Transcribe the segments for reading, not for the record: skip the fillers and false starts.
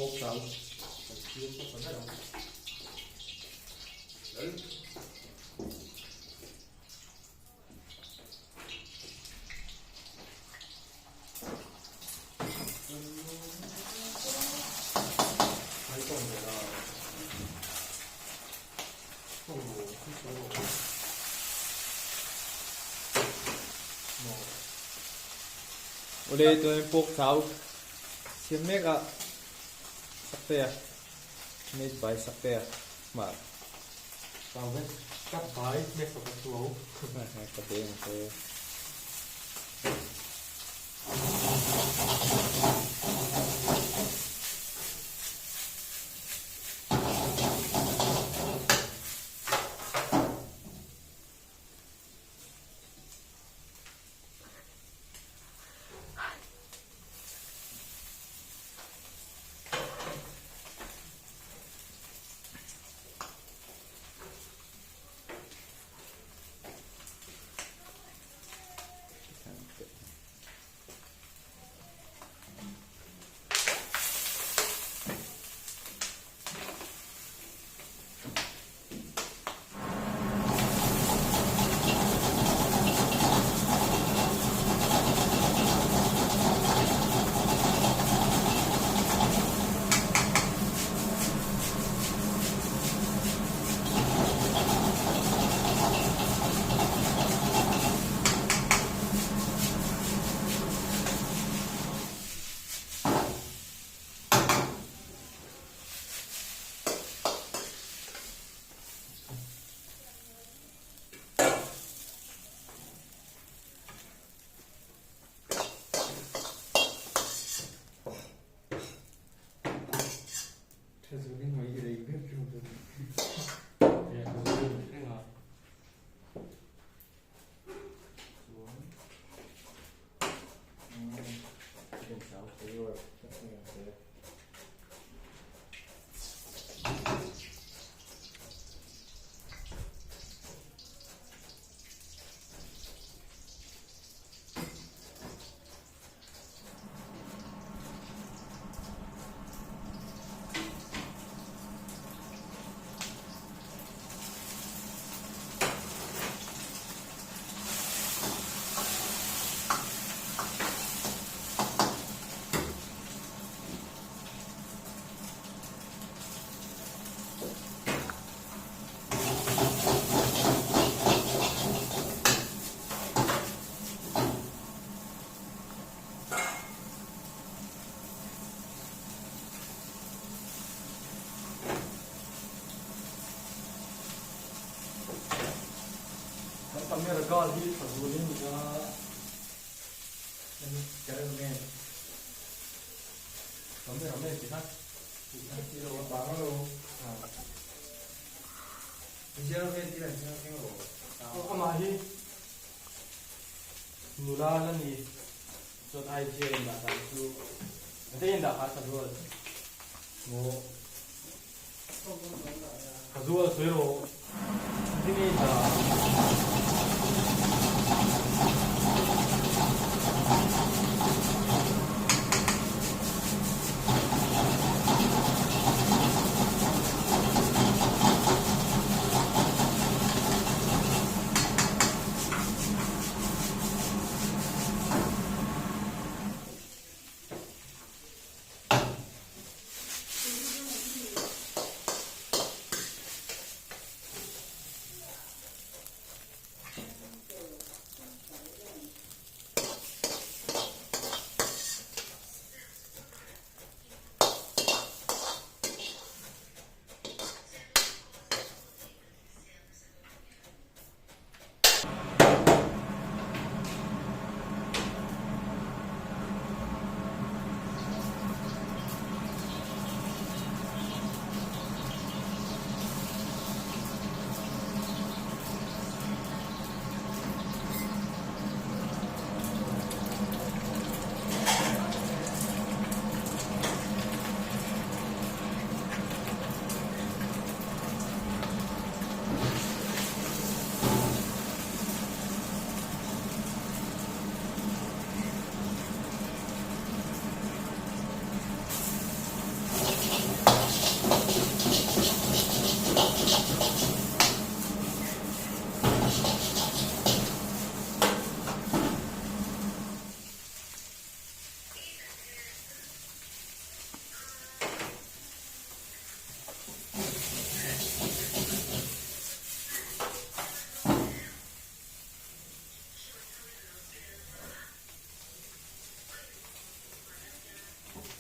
Pork chau kan siam hmasa ber ang. Awle chuan pork chau siam mek a Saktea made by Saktea hmar. Chau vek cut by Messaka Chuau. Ka beng te. Kan camera girl hi tha zualin nia cameraman cameraman ti khan Amah hi nula la ni chuan IG a indah dan chu engte indah kha ka zual maw ka zual sawi rawh engtin nge indah.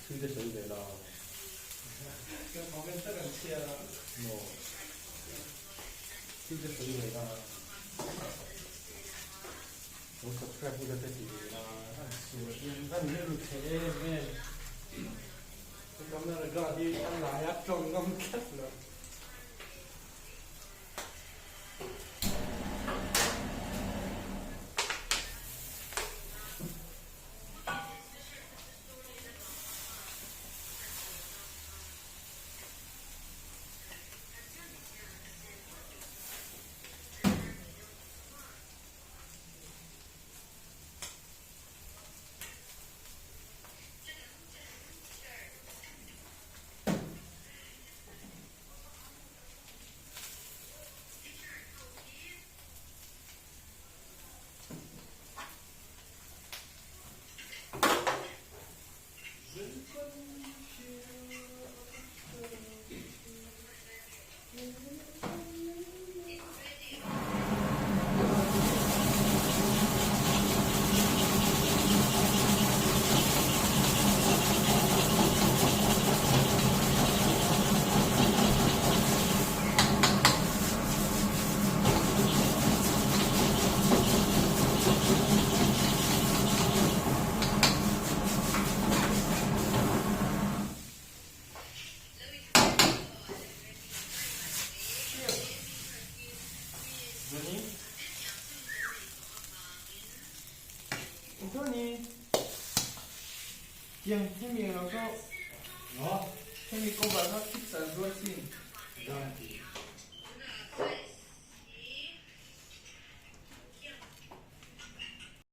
Thil te sawi ve la. Ka comment tak an chhiar a. Maw. Thil te sawi ve la. Lo subscribe ula te ti ve la. An sual in an rilru chhe em em. Ka camera guard hi a lai a tawng ngam tlat lo. Johnny. Tiang hemi ang lo chu hemi cover kha fix an zuar chin.